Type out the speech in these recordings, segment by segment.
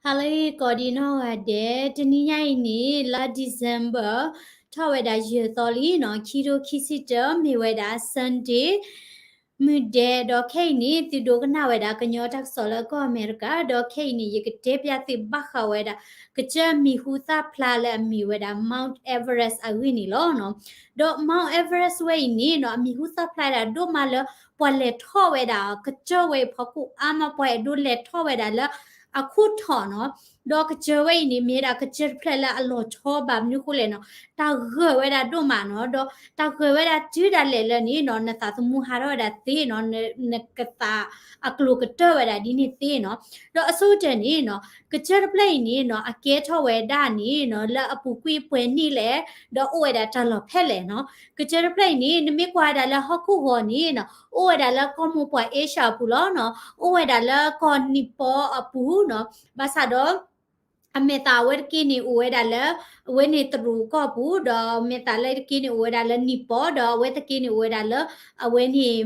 ဟါလၢဂ့ၤကိးဒံးနီၢ်ဂၤဒဲး, တနံၤညါအံၤန့ၣ် လါ December ထီၣ်ဝဲဒၣ်ယဲၢ်သီလံနီၤ, ခံထိခံဆံတၢ မ့ၢ်ဝဲဒၣ် Sunday မုၢ်ဒဲး, ဒီးခဲအံၤန့ၣ် သုဒိကနၣ်ဝဲဒၣ်ကညီတၢ်ကစီၣ်လၢကီၢ်အမဲရကၤ, ဒီးခဲအံၤန့ၣ် ယကတဲပျၢ်သုဘၣ်ဃးဝဲဒၣ် ကစၢၢ်မံၤဟူသၣ်ဖျါလၢအမံၤဝဲဒၣ် Mount Everest အဂ့ၢ်န့ၣ်လီၤ. ဒီး Mount Everest ဝဲအံၤန့ၣ်နီၤ အမံၤဟူသၣ်ဖျါဒၣ်ဒိၣ်မးလၢ ပှၤလဲၤထီၣ်ဝဲဒၣ် ကစၢၢ်ဝဲအံၤဖီခိၣ်အါမး, ပှၤအဲၣ်ဒိးလဲၤထီၣ်ဝဲဒၣ်လၢ အခိၣ်ထီၣ်နီၤ. ဒီးကစၢၢ်ဝဲအံၤန့ၣ် မ့ၢ်ဝဲဒၣ်ကစၢၢ်တဖျၢၣ်လၢအလီၤဆီဘၣ်, မနုၤဃိလဲၣ်နီၤ, တၢ်ဂၢၢ်ဝဲဒၣ်ဒိၣ်မးနီၤ, ဒီးတၢ်ဂၢၢ်ဝဲဒၣ်တုၤဒၣ်လဲာ်လၢန့ၣ်နီၤ နသးသမူဟးထီၣ်ဝဲဒၣ်သ့နီၤ, နကသးအကျိၤကတၢၢ်ဝဲဒၣ်ဒ်န့ၣ်သ့နီၤ. ဒီးအဆိကတၢၢ်န့ၣ်နီၤ ကစၢၢ်တဖျၢၣ်အံၤန့ၣ်နီၤ အကဲထီၣ်ဝဲဒၣ်န့ၣ်နီၤ လၢအပူၤကွံာ်ပှဲၤနံၣ်လဲၣ်, ဒီးအိၣ်ဝဲဒၣ်တၢ်လီၢ်ဖဲလဲၣ်နီၤ. ကစၢၢ်တဖျၢၣ်အံၤန့ၣ် နမ့ၢ်ကွၢ်ဝဲဒၣ်လၢဟီၣ်ခိၣ်ဂီၤန့ၣ်နီၤ အိၣ်ဝဲဒၣ်လၢကီၢ်မိၢ်ပှၢ်အ့ရှၢၣ်အပူၤလီၤနီၤ, အိၣ်ဝဲဒၣ်လၢကီၢ်နံးပီအပူၤနီၤ, ဘၣ်ဆၣ်ဒီး အမဲာ်သၣ်အဝဲတက့ၢ်န့ၣ် အိၣ်ဝဲဒၣ်လၢ အဝဲန့ၣ်တရူးကီၢ်ပူၤ, ဒီးမဲာ်သၣ်လၢတက့ၢ်န့ၣ် အိၣ်ဝဲဒၣ်လၢနံးပီ, ဒီးအဝဲတက့ၢ်န့ၣ် အိၣ်ဝဲဒၣ်လၢ အဝဲန့ၣ်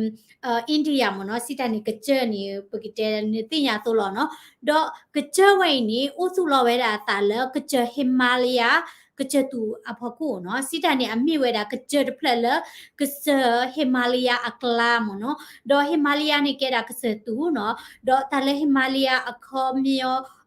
India မ့ၢ်နီၤ, စံးတၢ်န့ၣ် ကစၢၢ်န့ၣ် ပကတဲနသ့ၣ်ညါသိးလီၤနီၤ. ဒီးကစၢၢ်ဝဲအံၤန့ၣ် အိၣ်သူၣ်လီၤဝဲဒၣ်အသးလၢကစၢၢ် Himalaya ကစၢၢ်သူၣ်အဖီခိၣ်နီၤ, စံးတၢ်န့ၣ် အမ့ၢ်ဝဲဒၣ်ကစၢၢ်တဖျၢၣ်လၢ ကစၢၢ် Himalaya အကျါမ့ၢ်နီၤ, ဒီး Himalaya န့ၣ်ကဲဒၣ်ကစၢၢ်သူၣ်နီၤ, ဒီးတၢ်လၢ Himalaya အခီပညီ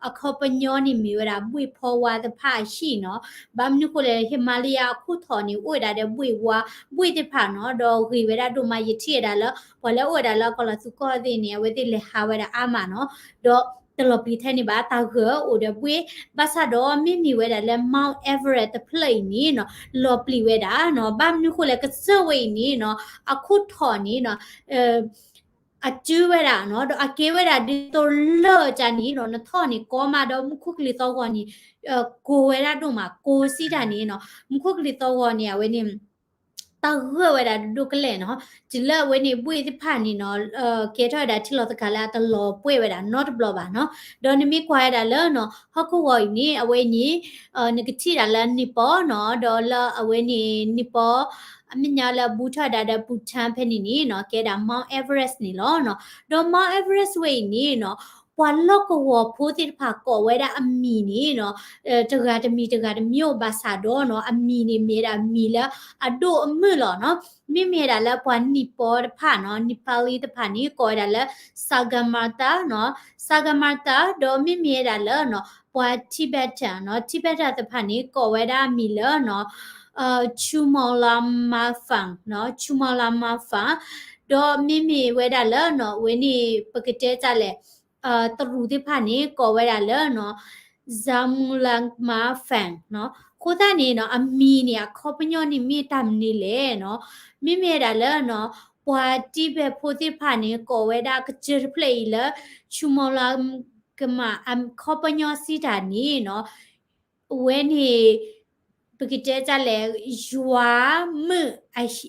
အခီပညီန့ၣ်မ့ၢ်ဝဲဒၣ်ဘှ့ၣ်ဖီဝါသ့ၣ်တဖၣ်အဟံၣ်နီၤ, ဘၣ်မနုၤဃိလဲၣ် Himalaya အခိၣ်ထီၣ်န့ၣ် အိၣ်ဝဲဒၣ်ဒီးဘှ့ၣ်ဝါ ဘှ့ၣ်သ့ၣ်တဖၣ်နီၤ, ဒီးဂ့ၤဝဲဒၣ်ဒိၣ်မး ယထံၣ်ဝဲဒၣ်လၢ ပှၤလၢအိၣ်ဝဲဒၣ်လၢကီၢ်လီၤသူကီၢ်သ့ၣ်န့ၣ် အဝဲသ့ၣ်လဲၤဟးဝဲဒၣ်အါမးနီၤ, ဒီးတလီၤပျံၤထဲန့ၣ်ဘၣ် တၢ်ဂၢၢ်အိၣ်ဒီးဘှ့ၣ်, ဘၣ်ဆၣ်ဒီးမ့မ့ၢ်ဝဲဒၣ်လၢ Mount Everest တဖျၢၣ်အံၤန့ၣ်နီၤ လီၤပျံၤဝဲဒၣ်နီၤ, ဘၣ်မနုၤဃိလဲၣ် ကစၢၢ်ဝဲအံၤန့ၣ်နီၤ အခိၣ်ထီၣ်န့ၣ်နီၤ အတုၤဝဲဒၣ်နီၤ, ဒီးအကဲဝဲဒၣ်ဒ်သိးလၢာ်ကန့ၣ်နီၤ, နထီၣ်န့ၣ်ကီမး ဒီးမူခိၣ်ကလံၤသီဂီၤန့ၣ် ကိၤဝဲဒၣ်ဒိၣ်မး, ကိၤစံးတၢ်န့ၣ်နီၤ, မူခိၣ်ကလံၤသီဂီၤန့ၣ် အဝဲန့ၣ် တၢ်ဂၢၢ်ဝဲဒၣ်ဒိၣ်ကလဲာ်နီၤ, တုၤလၢအဝဲန့ၣ်ဘှ့ၣ်သ့ၣ်တဖၣ်န့ၣ်နီၤ ကဲထီၣ်ဝဲဒၣ်ထံလီၤသကၤလၢအတလီၤပှဲၤဝဲဒၣ်နီတဘျီဘၣ်နီၤ, ဒီးနမ့ၢ်ကွၢ်ဝဲဒၣ်လၢနီၤ ဟီၣ်ခိၣ်ဂီၤအံၤန့ၣ် အဝဲအံၤန့ၣ် နကထံၣ်ဒၣ်လၢနံးပီနီၤ, ဒီးလၢအဝဲန့ၣ် နံးပီ အမဲာ်ညါလၢအဘူးထီၣ်ဝဲဒၣ်ဒီး Bhutan ဖဲန့ၣ်န့ၣ်နီၤ ကဲဒၣ် Mount Everest န့ၣ်လီၤနီၤ, ဒီး Mount Everest ဝဲအံၤန့ၣ်နီၤ ပှၤလီၢ်ကဝီၤဖိသ့ၣ်တဖၣ်ကိးဝဲဒၣ်အမံၤန့ၣ်နီၤ တဂၤတမံၤတဂၤတမံၤအိၣ်ဘၣ်ဆၣ်ဒီးနီၤ အမံၤန့ၣ်မ့ၢ်ဝဲဒၣ်မံၤလၢအဒိၣ်အမုၢ်လီၤနီၤ, မ့မ့ၢ်ဝဲဒၣ်လၢပှၤနံးပီတဖၣ်နီၤ Nepali တဖၣ်န့ၣ် ကိးဝဲဒၣ်လၢ Sagarmatha နီၤ, Sagarmatha ဒီးမ့မ့ၢ်ဝဲဒၣ်လၢနီၤ ပှၤ Tibetan နီၤ Tibetan တဖၣ်န့ၣ် ကိးဝဲဒၣ်မံၤလၢနီၤ Chomolungma Phung နီၤ Chomolungma Phung, ဒီးမ့မ့ၢ်ဝဲဒၣ်လၢနီၤ အဝဲန့ၣ် ပကတဲတၢ်လဲၣ် တရူးသ့ၣ်တဖၣ်န့ၣ် ကိးဝဲဒၣ်လၢနီၤ Zongulangma Phung နီၤ, အဃိသတးန့ၣ်နီၤ အမံၤန့ၣ် အခီပညီန့ၣ်မ့ၢ်တၢ်မနုၤလဲၣ်နီၤ, မ့မ့ၢ်ဝဲဒၣ်လၢနီၤ ပှၤ Tibet ဖိသ့ၣ်တဖၣ်န့ၣ် ကိးဝဲဒၣ်ကစၢၢ်တဖျၢၣ်အံၤလၢ Chomolungma အခီပညီစံးတၢ်န့ၣ်နီၤ အဝဲန့ၣ် ပကတဲတၢ်လဲၣ် ယွၤမုၣ်အဟံၣ်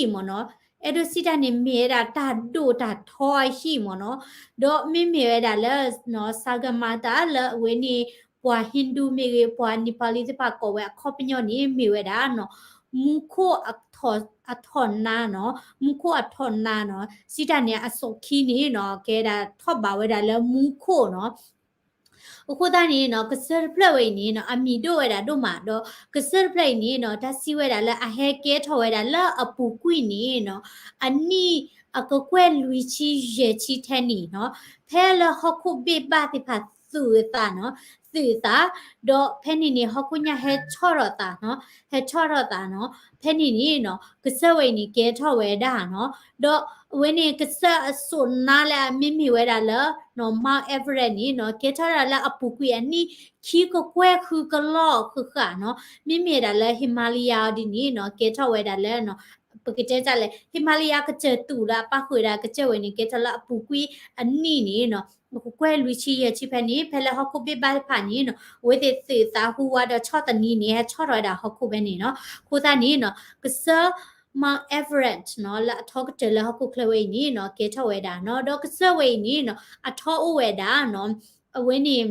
မ့ၢ်နီၤ, အဲၣ်ဒိးစံးတၢ်န့ၣ် မ့ၢ်ဝဲဒၣ်တၢ်ဒိၣ်တၢ်ထီအဟံၣ်မ့ၢ်နီၤ, ဒီးမ့မ့ၢ်ဝဲဒၣ်လၢနီၤ Sagarmatha လၢအဝဲန့ၣ် ပှၤ Hindu မ့ၢ်ဂ့ၤ ပှၤ Nepali သ့ၣ်တဖၣ်ကိးဝဲအခီပညီန့ၣ် မ့ၢ်ဝဲဒၣ်နီၤ မူခိၣ်အထီၣ် အထီၣ်နါနီၤ, မူခိၣ်အထီၣ်နါနီၤ, စံးတၢ်န့ၣ် အစီၣ်ခံန့ၣ်နီၤ ကဲဒၣ်ထီၣ်ဘးဝဲဒၣ်လၢမူခိၣ်နီၤ အဃိသတးန့ၣ်နီၤ ကစၢၢ်တဖျၢၣ်ဝဲအံၤန့ၣ်နီၤ အမံၤဒိၣ်ဝဲဒၣ်ဒိၣ်မး ဒီးကစၢၢ်တဖျၢၣ်အံၤန့ၣ်နီၤ တၢ်စံးဝဲဒၣ်လၢအဟဲကဲထီၣ်ဝဲဒၣ်လၢအပူၤကွံာ်န့ၣ်နီၤ အနံၣ်အကကွဲၢ်လွံၢ်ဆံယဲၢ်ဆံထဲန့ၣ်နီၤ ဖဲလၢဟီၣ်ခိၣ်ဘ့ၣ်ဘၣ်သ့ၣ်တဖၣ်သုးအသးနီၤ သုးအသး ဒီးဖဲန့ၣ်န့ၣ် ဟီၣ်ခိၣ်ညါဟဲဆီၣ်ထီၣ်သးနီၤ ဟဲဆီၣ်ထီၣ်သးနီၤ ဖဲန့ၣ်န့ၣ်နီၤ ကစၢၢ်ဝဲအံၤန့ၣ် ကဲထီၣ်ဝဲဒၣ်နီၤ ဒီးအဝဲန့ၣ် ကစၢၢ်အစိၣ်နါလၢအမ့မ့ၢ်ဝဲဒၣ်လၢနီၤ Mount Everest န့ၣ်နီၤ ကဲထီၣ်ဝဲဒၣ်လၢအပူၤကွံာ်အနံၣ်ခံကကွဲၢ်ဃုကလီၢ်ဃၣ်ဃၣ်နီၤ မ့မ့ၢ်ဝဲဒၣ်လၢ Himalaya ဒ်န့ၣ်နီၤ ကဲထီၣ်ဝဲဒၣ်လၢနီၤ ပကတဲတၢ်လဲၣ် Himalaya ကစၢၢ်သူၣ်လၢအပၣ်ဃုာ်ဝဲဒၣ်ကစၢၢ်ဝဲန့ၣ် ကဲထီၣ်လၢအပူၤကွံာ်အနံၣ်န့ၣ်နီၤ ကကွဲၢ်လွံၢ်ဆံယဲၢ်ဆံဖဲန့ၣ် ဖဲလၢဟီၣ်ခိၣ်ဘ့ၣ်ဘၣ်သ့ၣ်တဖၣ်န့ၣ်နီၤ အဝဲသ့ၣ်သုးသးဟူဝါဒီးဆီၣ်သနံးန့ၣ် ဟဲဆီၣ်ထီၣ်ဝဲဒၣ်ဟီၣ်ခိၣ်ဖဲန့ၣ်နီၤ အဃိသတးန့ၣ်နီၤ ကစၢၢ် Mount Everest နီၤ လၢအထီကတၢၢ်လၢဟီၣ်ခိၣ်ချၢဝဲအံၤန့ၣ်နီၤ ကဲထီၣ်ဝဲဒၣ်နီၤ ဒီးကစၢၢ်ဝဲအံၤန့ၣ်နီၤ အထီအိၣ်ဝဲဒၣ်နီၤ အဝဲန့ၣ်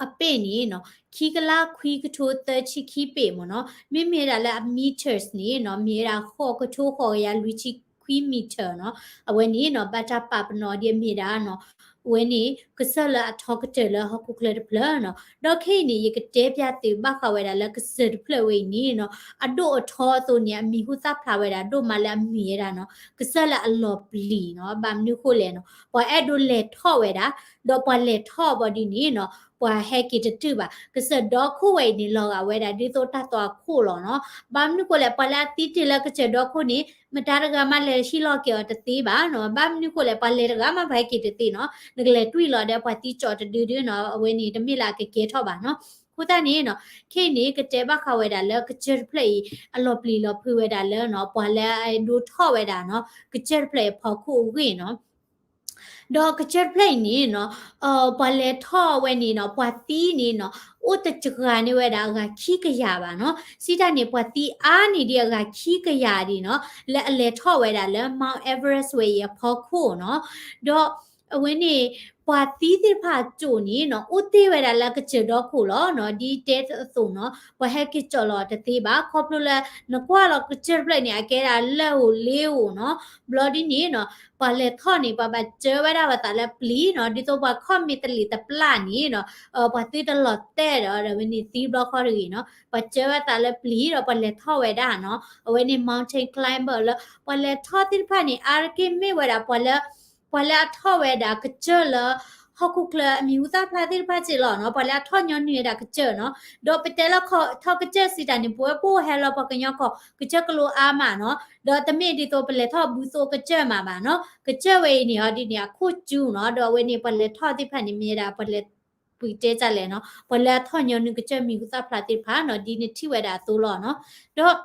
အပ့ၣ်န့ၣ်နီၤ ခံကလးခွံကထိသၢဆံခံပ့ၣ်မ့ၢ်နီၤ မ့မ့ၢ်ဝဲဒၣ်လၢအ meters န့ၣ်နီၤ မ့ၢ်ဝဲဒၣ်ဃိးကထိဃိးကယၤလွံၢ်ဆံခွံ meter နီၤ အဝဲန့ၣ်နီၤ ဘၣ်တၢ်ပာ်ပနီၣ်ဒ်အမ့ၢ်ဒၣ်နီၤ အဝဲန့ၣ် ကစၢၢ်လၢအထီကတၢၢ်လၢဟီၣ်ခိၣ်ချၢတဖျၢၣ်နီၤ. ဒီးခဲအံၤန့ၣ် ယကတဲပျးသုဘၣ်ဃးဝဲဒၣ်လၢကစၢၢ်တဖျၢၣ်ဝဲအံၤန့ၣ်နီၤ, အဒိၣ်အထီအသိးန့ၣ် အမံၤဟူသၣ်ဖျါဝဲဒၣ်ဒိၣ်မးလၢအမ့ၢ်ဝဲဒၣ်နီၤ ကစၢၢ်လၢအလီၤပျံၤနီၤ. ဘၣ်မနုၤဃိလဲၣ်နီၤ, ပှၤအဲၣ်ဒိးလဲၤထီၣ်ဝဲဒၣ်, ဒီးပှၤလဲၤထီၣ်ဘၣ်ဒ်န့ၣ်နီၤ ပှၤဟဲက့ၤတတုာ်ဘၣ်. ကစၢၢ်ဒီခိၣ်ဝဲအံၤန့ၣ် လီၤဂာ်ဝဲဒၣ်ဒ်သိးတၢ်သွၣ်ခိၣ်လီၤနီၤ. ဘၣ်မနုၤဃိလဲၣ်, ပှၤလၢအသံတ့ၢ်လၢကစၢၢ်ဒီခိၣ်န့ၣ် မတၤတဂၤမးလဲၤဟံးလီၤက့ၤအီၤတသ့ဘၣ်နီၤ. ဘၣ်မနုၤဃိလဲၣ်, ပှၤလဲၤတဂၤမးပှၤဟဲက့ၤတသ့နီၤ. နကလဲၤတွံၢ်လီၤဒီးပှၤသံကၠီတဒုဒုနီၤ, အဝဲန့ၣ်တမ့ၢ်လၢအကကဲထီၣ်ဘၣ်နီၤ. အဃိသတးန့ၣ်နီၤ, ခဲအံၤန့ၣ် ကတဲဘၣ်ဃးဝဲဒၣ်လၢကစၢၢ်တဖျၢၣ်အံၤ အလီၤပျံၤလီၤဖုးဝဲဒၣ်လၢနီၤ ပှၤလၢအဒိးထီၣ်ဝဲဒၣ်နီၤ ကစၢၢ်တဖျၢၣ်အံၤအဖီခိၣ်အဂ့ၢ်နီၤ. ဒီးကစၢၢ်တဖျၢၣ်အံၤန့ၣ်နီၤ, ပှၤလဲၤထီၣ်ဝဲန့ၣ်နီၤ, ပှၤသံန့ၣ်နီၤ, အိၣ်တစှၤန့ၢ်ဝဲဒၣ်အဂၤခံကယၤဘၣ်နီၤ. စံးတၢ်န့ၣ် ပှၤသံအါန့ၢ်ဒံးအဂၤခံကယၤဒံးနီၤ, လၢအလဲၤထီၣ်ဝဲဒၣ်လၢ Mount Everest ဝဲအံၤအဖီခိၣ်နီၤ. ဒီးအဝဲန့ၣ် ပှၤသံသ့ၣ်တဖၣ်အစိၣ်န့ၣ်နီၤ, အိၣ်တ့ၢ်ဝဲဒၣ်လၢကစၢၢ်ဒီခိၣ်လီၤနီၤ. ဒ်တဲအသိးနီၤ, ပှၤဟဲက့ၤကၠီလီၤတသ့ဘၣ်. ခီဖျိလၢနကွၢ်လီၤကစၢၢ်တဖျၢၣ်န့ၣ် အကဲဒၣ်လၢၢ်ဧိၤလ့ဧိၤနီၤ. ဘျီဒ်န့ၣ်နီၤ, ပှၤလဲၤထီၣ်န့ၣ် ပှၤဘၣ်စၢၤဝဲဒၣ်ပှၤသးလၢပျံၤနီၤ. ဒ်သိးပှၤခီၣ်မ့ၢ်တလံၤတပျၢ်န့ၣ်နီၤ, ပှၤသုတလီၤတဲာ်ဒီး အဝဲန့ၣ်သံဘျီဃီတဂ့ၤနီၤ. ပှၤစၢၤဝဲသးလၢပျံၤဒီးပှၤလဲၤထီၣ်ဝဲဒၣ်နီၤ. အဝဲန့ၣ် mountain climber လၢ ပှၤလဲၤထီၣ်သ့ၣ်တဖၣ်န့ၣ် အါတက့ၢ်မ့ၢ်ဝဲဒၣ် ပှၤလၢ ပှၤလၢအထီၣ်ဝဲဒၣ်ကစၢၢ်လၢ ဟီၣ်ခိၣ်ချၢအမံၤဟူသၣ်ဖျါသ့ၣ်တဖၣ်စ့ၢ်လီၤနီၤ. ပှၤလၢအထီၣ်ညီနုၢ်ဝဲဒၣ်ကစၢၢ်နီၤ. ဒီးပတဲလၢထီၣ်ကစၢၢ်စံးတၢ်န့ၣ် ပဝဲပအိၣ်ဟဲလီၤပှၤကညီကီၢ် ကစၢၢ်ကလိအါမးနီၤ. ဒီးတမ့ၢ်ဒ်သိးပလဲၤထီၣ်ဘုသိကစၢၢ်မးဘၣ်နီၤ. ကစၢၢ်ဝဲအံၤန့ၣ်အီၤဒ်န့ၣ် အခိၣ်စူၤနီၤ. ဒီးအဝဲန့ၣ် ပှၤလဲၤထီၣ်သ့ၣ်တဖၣ်န့ၣ် မ့ၢ်ဝဲဒၣ်ပှၤလဲၤ ပကတဲတၢ်လဲၣ်နီၤ, ပှၤလၢအထီၣ်ညီနုၢ်ကစၢၢ်မံၤဟူသၣ်ဖျါသ့ၣ်တဖၣ်နီၤ, ဒ်နထံၣ်ဝဲဒၣ်အသိးလီၤနီၤ. ဒီး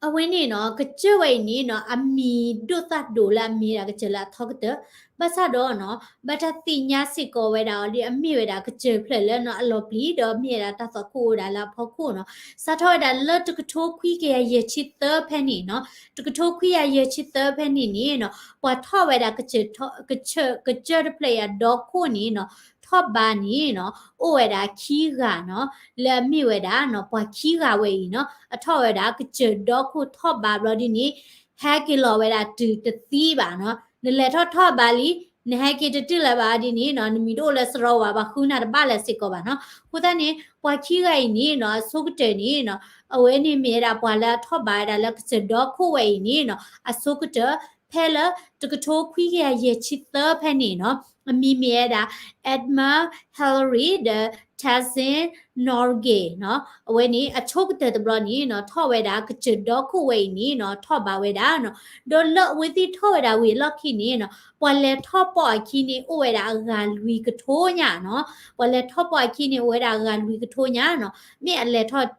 အဝဲန့ၣ်နီၤ, ကစၢၢ်ဝဲအံၤန့ၣ်နီၤ, အမံၤဒိၣ်သၣ်ဒိၣ်လၢအမ့ၢ်ဒၣ်ကစၢၢ်လၢအထီကတၢၢ်, ဘၣ်ဆၣ်ဒီးနီၤ, ဘၣ်တၢ်သ့ၣ်ညါစ့ၢ်ကီးဝဲဒၣ်အီၤဒ်အမ့ၢ်ဝဲဒၣ်ကစၢၢ်ဖျၢၣ်လၢနီၤ အလီၤပျံၤ ဒီးမ့ၢ်ဝဲဒၣ်တၢ်သွၣ်ခိၣ်အိၣ်ဝဲဒၣ်လၢအဖီခိၣ်နီၤ, စးထီၣ်ဝဲဒၣ်လၢတကထိခွံကယၤယဲၢ်ဆံသၢဖဲန့ၣ်နီၤ, တကထိခွံကယၤယဲၢ်ဆံသၢဖဲန့ၣ်န့ၣ်နီၤ, ပှၤထီၣ်ဝဲဒၣ်ကစၢၢ်, ကစၢၢ်, ကစၢၢ်တဖျၢၣ်အံၤအဒီခိၣ်န့ၣ်နီၤ, ထီၣ်ဘးန့ၣ်နီၤ, အိၣ်ဝဲဒၣ်ခံဂၤနီၤ, လၢအမ့ၢ်ဝဲဒၣ်နီၤ, ပှၤခံဂၤဝဲအံၤနီၤ, အထီၣ်ဝဲဒၣ်ကစၢၢ်ဒီခိၣ်ထီၣ်ဘးဘျီဒ်န့ၣ်, ဟဲက့ၤလီၤဝဲဒၣ်တုၤတသံဘၣ်နီၤ, နလဲၤထီၣ်ထီၣ်ဘးလံ, နဟဲက့ၤတတုၤလၢၤဘၣ်ဒ်န့ၣ်နီၤ, နမံၤတအိၣ်လၢစရီဝၤဘၣ် ဃုနၤတဘၣ်လၢၤစ့ၢ်ကီးဘၣ်နီၤ. အဃိသတးန့ၣ် ပှၤခံဂၤအံၤန့ၣ်နီၤ, အဆိကတၢၢ်န့ၣ်နီၤ, အဝဲန့ၣ်မ့ၢ်ဝဲဒၣ်ပှၤလၢအထီၣ်ဘးဝဲဒၣ်လၢကစၢၢ်ဒီခိၣ်ဝဲအံၤန့ၣ်နီၤ, အဆိကတၢၢ် ဖဲလၢတကထိခွံကယၤယဲၢ်ဆံသၢဖဲန့ၣ်နီၤ, အမံၤမ့ၢ်ဝဲဒၣ် Edmund Hillary ဒီး Tenzing Norgay နီၤ, အဝဲန့ၣ်အဆိကတၢၢ်တဘျီန့ၣ်နီၤ, ထီၣ်ဝဲဒၣ်ကစၢၢ်ဒီခိၣ်ဝဲအံၤန့ၣ်နီၤ, ထီၣ်ဘးဝဲဒၣ်နီၤ, ဒီးလၢအဝဲသ့ၣ်ထီၣ်ဝဲဒၣ်ဝံၤအလီၢ်ခံန့ၣ်နီၤ, ပှၤလဲၤထီၣ်ပိာ်အခံန့ၣ် အိၣ်ဝဲဒၣ်အဂၤလွံၢ်ကထိညါနီၤ, ပှၤလဲၤထီၣ်ပိာ်အခံန့ၣ် အိၣ်ဝဲဒၣ်အဂၤလွံၢ်ကထိညါနီၤ, မ့ၢ်အလဲၤထီၣ်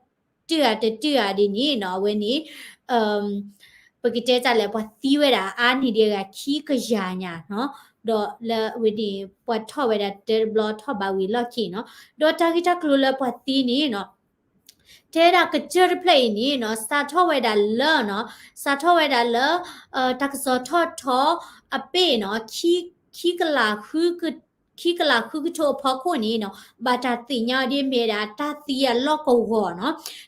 တုၤဧါတတုၤဧါဒ်န့ၣ်နီၤ, အဝဲန့ၣ် ပကတဲတၢ်လဲၣ် ပှၤသံဝဲဒၣ်အါန့ၢ်ဒံးအဂၤခံကယၤညါနီၤ, ဒီးလၢအဝဲန့ၣ် ပှၤထီၣ်ဝဲဒၣ်တၢတဘျီထီၣ်ဘးဝံၤအလီၢ်ခံနီၤ, ဒီးတၢ်ဂ့ၢ်တၢ်ကျိၤလၢပှၤသံန့ၣ်နီၤ, တဲဒၣ်ကစၢၢ်တဖျၢၣ်အံၤန့ၣ်နီၤ, စးထီၣ်ဝဲဒၣ်လၢနီၤ, စးထီၣ်ဝဲဒၣ်လၢ တၢ်ကစီၣ်ထီၣ်ထီအပ့ၢ်နီၤ, ခံကလးဃုက ခံကလးဃုကထိအဖီခိၣ်န့ၣ်နီၤ, ဘၣ်တၢ်သ့ၣ်ညါအီၤဒ်မ့ၢ်ဝဲဒၣ်တၢ်သံအလီၢ်ကဝီၤ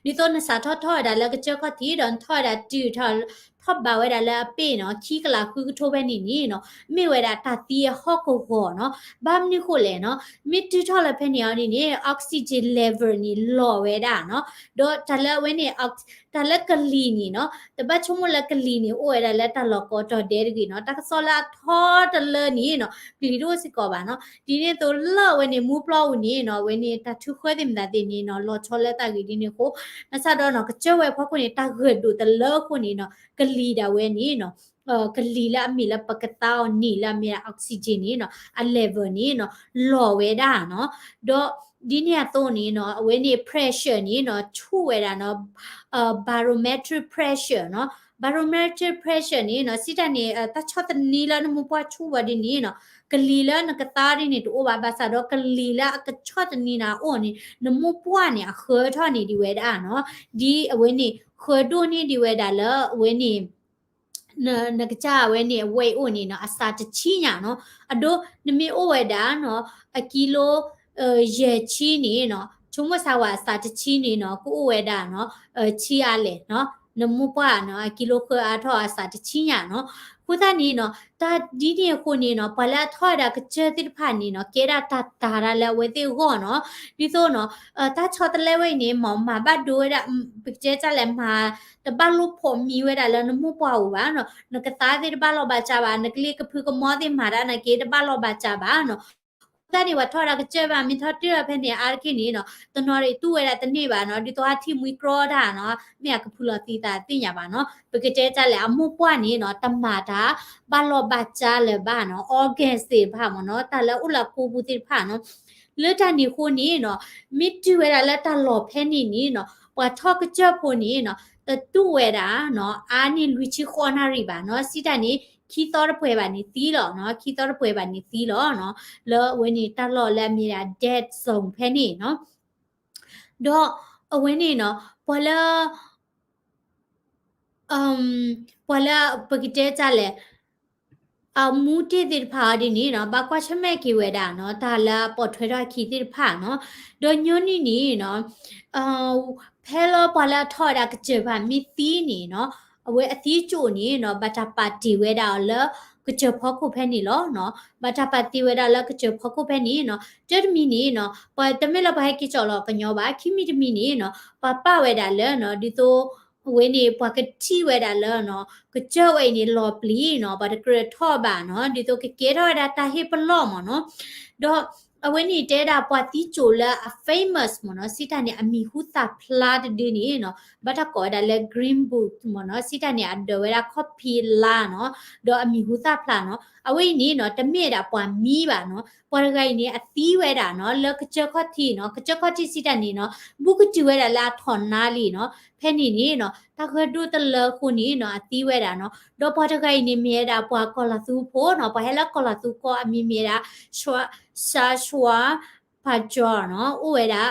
နီၤ, ဒ်သိးနစးထီၣ်ထီၣ်ဝဲဒၣ်လၢကစၢၢ်ခီၣ်ထံး ဒီးနထီၣ်ဝဲဒၣ်တုၤထီၣ် ထီၣ်ဘးဝဲဒၣ်လၢအပ့ၢ်နီၤ, ခံကလးဃုကထိဖဲန့ၣ်န့ၣ်နီၤ, မ့ၢ်ဝဲဒၣ်တၢ်သံအဟီၣ်ကဝီၤနီၤ, ဘၣ်မနုၤဃိလဲၣ်နီၤ, မ့ၢ်တုၤထီၣ်လၢဖဲန့ၣ်အီၤဒ်န့ၣ် oxygen level န့ၣ် လီၤဝဲဒၣ်နီၤ, ဒီးတၢ်လၢအဝဲန့ၣ် တၢ်လၢကလံၤန့ၣ်နီၤ, တဘၣ်ဆိကမိၣ်လၢကလံၤန့ၣ် အိၣ်ဝဲဒၣ်လၢတၢ်လီၢ်ကိးတီၤဒဲးတဂ့ၤနီၤ, တၢ်ကစီၣ်လၢအထီတလၢန့ၣ်နီၤ, ကလံၤတအိၣ်စ့ၢ်ကီးဘၣ်နီၤ, ဒ်န့ၣ်အသိးလၢအဝဲန့ၣ် မူပျီအူန့ၣ်နီၤ, အဝဲန့ၣ် တၢ်ထုးဃၢသ့ၣ်မတၤသ့ၣ်န့ၣ်နီၤ, လီၤဆီလၢတၢ်ဂ့ၢ်ဒ်န့ၣ်အဃိ, ဘၣ်ဆၣ်ဒီးနီၤ, ကစၢၢ်ဝဲအဖီခိၣ်န့ၣ် တၢ်ဂၢၢ်ဒိၣ်တလၢအဃိန့ၣ်နီၤ, ကလံၤဒၣ်ဝဲန့ၣ်နီၤ, ကလံၤလၢအမ့ၢ်လၢပကသါအီၤန့ၣ် လၢအမ့ၢ် oxygen န့ၣ်နီၤ, အ level န့ၣ်နီၤ, လီၤဝဲဒၣ်နီၤ, ဒီးဒ်န့ၣ်အသိးန့ၣ်နီၤ, အဝဲန့ၣ် pressure န့ၣ်နီၤ, ဆူၣ်ဝဲဒၣ်နီၤ, barometric pressure နီၤ, barometric pressure န့ၣ်နီၤ, စံးတၢ်န့ၣ် တၢ်ဆီၣ်သနံးလၢနမိၢ်ပှၢ်ဆူၣ်ဝဲဒ်န့ၣ်နီၤ, ကလံၤလၢနကသါဒ်န့ၣ်တအိၣ်ဘၣ်, ဘၣ်ဆၣ်ဒီးကလံၤလၢအကဆီၣ်သနံးနၤအအိၣ်န့ၣ် နမိၢ်ပှၢ်န့ၣ် အဃၢထီၣ်န့ၢ်ဒံးဝဲဒၣ်နီၤ, ဒ်အဝဲန့ၣ် ဃၢဒိၣ်န့ၢ်ဒံးဝဲဒၣ်လၢအဝဲန့ၣ် နကစၢ်အဝဲန့ၣ် အဝဲအိၣ်န့ၣ်နီၤ, အစးတဆံညါနီၤ, အဒိ နမ့ၢ်အိၣ်ဝဲဒၣ်နီၤ, အကံလိ ယဲၢ်ဆံန့ၣ်နီၤ, ဆိကမိၣ်စၢ်ဝဲအစးတဆံန့ၣ်နီၤ, ကအိၣ်ဝဲဒၣ်နီၤ, ဆံအါလဲၣ်နီၤ, နမိၢ်ပှၢ်နီၤ, အကံလိဃၢအါထီၣ်အစးတဆံညါနီၤ, အဃိသတးန့ၣ်နီၤ တၢ်ဒ်န့ၣ်အဃိန့ၣ်နီၤ ပှၤလၢအထီၣ်ဝဲဒၣ်ကစၢၢ်သ့ၣ်တဖၣ်န့ၣ်နီၤ ကဲဒၣ်တၢ်တၤတၢ်လၢအဝဲသ့ၣ်အဂီၢ်နီၤ. ဒ်သိးနီၤ တၢ်ဆီတလဲဝဲအံၤန့ၣ် မ့ၢ်မၤဘၣ်ဒိဝဲဒၣ် ပကတဲတၢ်လဲၣ် မၤတဘၣ်လိၣ်ဖိးမံဝဲဒၣ်လၢနမိၢ်ပှၢ်ဧိၤဘၣ်နီၤ. နကသါသ့ၣ်တဘၣ်လီၤဘၣ်စးဘၣ်, နကလ့ကဖုကမီသ့ၣ်မၤတၢ်န့ၣ်က့တဘၣ်လီၤဘၣ်စးဘၣ်နီၤ. အဃိသတးန့ၣ် ပှၤထီၣ်ဝဲဒၣ်ကစၢၢ်ဘၣ် မ့ၢ်ထီၣ်တၢၢ်ဖဲန့ၣ် အါတက့ၢ်န့ၣ်နီၤ တနီၤရံၣ်တူၢ်ဝဲဒၣ်တန့ၢ်ဘၣ်နီၤ. ဒ်သိးအထံၣ်မှံကြီတၢ်နီၤ မ့ၢ်အကဖုလီၤသံသးသ့ၣ်ညါဘၣ်နီၤ. ပကတဲတၢ်လဲၣ် အမိၢ်ပှၢ်န့ၣ်နီၤ တမၤတၢ်ဘၣ်လီၤဘၣ်စးလၢၤဘၣ်နီၤ organs သ့ၣ်တဖၣ်မ့ၢ်နီၤ တၢ်လၢအိၣ်လၢအကိာ်ပူၤသ့ၣ်တဖၣ်နီၤ. လၢတၢ်န့ၣ်အဃိန့ၣ်နီၤ မ့ၢ်တုၤဝဲဒၣ်လၢတၢ်လီၢ်ဖဲန့ၣ်န့ၣ်နီၤ ပှၤထီၣ်ကစၢၢ်ဖိန့ၣ်နီၤ တတူၢ်ဝဲဒၣ်နီၤ အါန့ၢ်လွံၢ်ဆံဃိးနၣ်ရံၣ်ဘၣ်နီၤ. စံးတၢ်န့ၣ် ခံသီတပှဲၤဘၣ်န့ၣ်သံလီၤနီၤ, ခံသီတပှဲၤဘၣ်န့ၣ်သံလီၤနီၤ. လၢအဝဲန့ၣ်တၢ်လီၢ်လၢအမ့ၢ်ဒၣ် dead zone ဖဲန့ၣ်နီၤ. ဒီးအဝဲန့ၣ်နီၤ ပှၤလၢ ပှၤလၢပကတဲတၢ်လဲၣ် အမူတ့ၢ်သ့ၣ်တဖၣ်အီၤဒ်န့ၣ်နီၤ ဘၣ်ကွၢ်ဆၢၣ်မဲာ်က့ၤဝဲဒၣ်နီၤ တၢ်လၢအပိာ်ထွဲထီၣ်အခံသ့ၣ်တဖၣ်နီၤ. ဒီးညီနုၢ်န့ၣ်နီၤ ဖဲလၢပှၤလၢအထီၣ်ဝဲဒၣ်ကစၢၢ်ဘၣ်မ့ၢ်သံန့ၣ်နီၤ အဝဲအသံကၠိၣ်န့ၣ်နီၤ ဘၣ်တၢ်ပာ်တ့ၢ်ဝဲဒၣ်အီၤလၢကစၢၢ်ဖီခိၣ်ဖဲန့ၣ်လီၤနီၤ. ဘၣ်တၢ်ပာ်တ့ၢ်ဝဲဒၣ်လၢကစၢၢ်ဖီခိၣ်ဖဲန့ၣ်နီၤ. တၢ်တမံၤန့ၣ်နီၤ ပှၤတမ့ၢ်လၢပှၤဟဲက့ၤကၠီၣ်လီၤကညီဘၣ်, ခံမံၤတမံၤန့ၣ်နီၤ ပှၤပာ်ဝဲဒၣ်လၢနီၤ ဒ်သိး အဝဲန့ၣ် ပှၤကထံၣ်ဝဲဒၣ်လၢနီၤ ကစၢၢ်ဝဲအံၤန့ၣ် လီၤပျံၤနီၤ ပှၤတကြၢးထီၣ်ဘၣ်နီၤ ဒ်သိးကကဲထီၣ်ဝဲဒၣ်တၢ်ဟ့ၣ်ပလီၢ်မ့ၢ်နီၤ. ဒီးအဝဲန့ၣ်တဲဒၣ်ပှၤသံကၠိၣ်လၢအ famous မ့ၢ်နီၤ စံးတၢ်န့ၣ် အမံၤဟူသၣ်ဖျါတဒုန့ၣ်နီၤ ဘၣ်တၢ်ကိးဝဲဒၣ်လၢ Green Book မ့ၢ်နီၤ စံးတၢ်န့ၣ် အဒၢးဝဲဒၣ်ခီၣ်ဖံးလါနီၤ ဒီးအမံၤဟူသၣ်ဖျါနီၤ အဝဲအံၤန့ၣ်နီၤ တမ့ၢ်ဝဲဒၣ်ပှၤမံဘၣ်နီၤ ပှၤတဂၤအံၤန့ၣ် အသံဝဲဒၣ်နီၤ လၢကစၢၢ်ခီၣ်ထံးနီၤ ကစၢၢ်ခီၣ်ထံးစံးတၢ်န့ၣ်နီၤ ဘူးကတုၤဝဲဒၣ်လၢအထီၣ်နါလံနီၤ ဖဲန့ၣ်န့ၣ်နီၤ တၢ်ဂၢၢ်ဒိၣ်တလၢအဃိန့ၣ်နီၤ အသံဝဲဒၣ်နီၤ ဒီးပှၤတဂၤအံၤန့ၣ်မ့ၢ်ဝဲဒၣ်ပှၤကီၤလီၤသူဖိနီၤ ပှၤဟဲလၢကီၤလီၤသူကီၢ်အမံၤမ့ၢ်ဝဲဒၣ် Sasha Pajor နီၤ အိၣ်ဝဲဒၣ် သံ